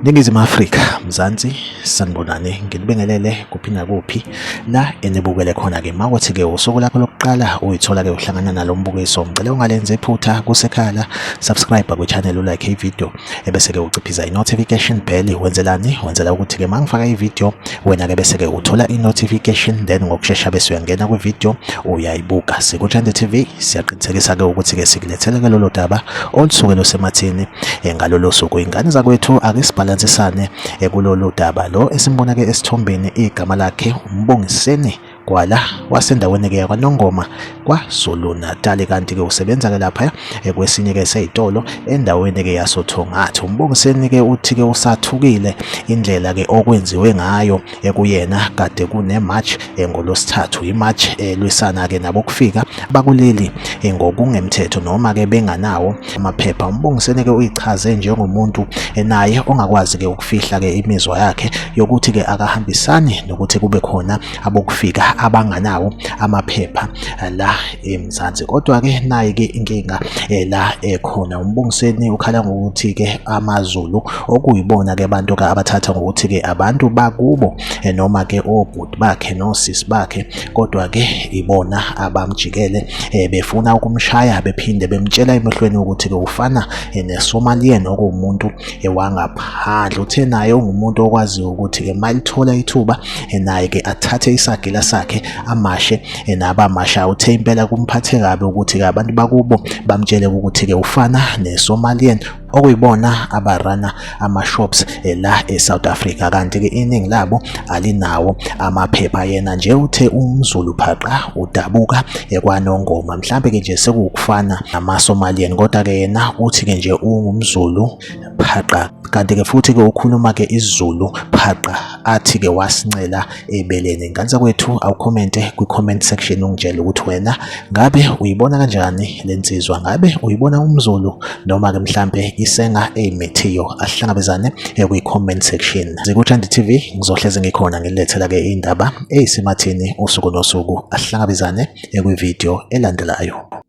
Ningizimu Afrika, Mzansi, sanibonani, nginibingelele kuphi nakuphi la enibukele khona-ke. Makuthi-ke usuku lakho lokuqala uyithola-ke uhlangana nalo mbukiso, ngicela ungalenzi iphutha kusekhala, subscribe kwi-channel, ulike i-video, ebese-ke uciphiza i-notification bell. Wenzelani? Wenzela ukuthi-ke uma ngifaka i-video wena-ke bese-ke uthola i-notification, then ngokushesha bese uyangena kwi-video uyayibuka. Siku-Trend TV siyaqinisekisa-ke ukuthi-ke sikulethele-ke lolo daba olusuke lusemathini ngalolo suku. Ingane zakwethu, ake sibhalansisane kulolu daba. Lo esimbona-ke esithombeni igama lakhe uMbongiseni Gwala wasendaweni-ke yakwaNongoma KwaZulu-Natal, kanti-ke usebenza-ke lapha kwesinye-ke sey'tolo endaweni-ke yasoThongathi. UMbongiseni-ke uthi-ke usathukile indlela-ke okwenziwe ngayo kuyena kade kune-march ngolwesithathu, i-march elwisana-ke nabokufika bakuleli ngokungemthetho noma-ke benganawo amaphepha. UMbongiseni-ke uyichaze njengomuntu naye ongakwazi-ke ukufihla-ke imizwa yakhe yokuthi-ke akahambisani nokuthi kube khona abokufika abanganawo amaphepha la eMzansi. Kodwa-ke nayi-ke inkinga la ekhona. UMbongiseni ukhala ngokuthi-ke amaZulu okuyibona-ke abantu-ke abathatha ngokuthi-ke abantu bakubo noma-ke obhuti bakhe nosisi bakhe, kodwa-ke ibona abamjikele befuna ukumshaya bephinde bemtshela emehlweni ukuthi-ke ufana neSomalian okuwumuntu wangaphandle. Uthe naye ungumuntu okwaziyo ukuthi-ke mayelithola ithuba naye-ke athathe isagila sakhe amashe nabamasha. Uthe impela kumphathe kabi ukuthi-ke abantu bakubo bamtshele ukuthi-ke ufana neSomalian okuyibona abarana ama-shops la e-South Africa, kanti-ke iningi labo alinawo amaphepha. Yena nje uthe umZulu phaqa udabuka kwaNongoma, mhlampe-ke nje sekuwukufana nama-Somalian, kodwa-ke yena uthi-ke nje ungumZulu phaqa, kanti-ke futhi-ke ukhuluma-ke isiZulu phaqa athi-ke wasincela ebeleni. Ngane zakwethu, awukhomente kwi-comment section ungitshele ukuthi wena ngabe uyibona kanjani le nsizwa, ngabe uyibona umZulu noma-ke mhlampe isenga eyimithiyo. Asihlangabezane kwi-comment section. Ziku-Trend TV ngizohlezi ngikhona ngilethela-ke iy'ndaba ey'sematheni usuku nosuku. Asihlangabezane kwi-video elandelayo.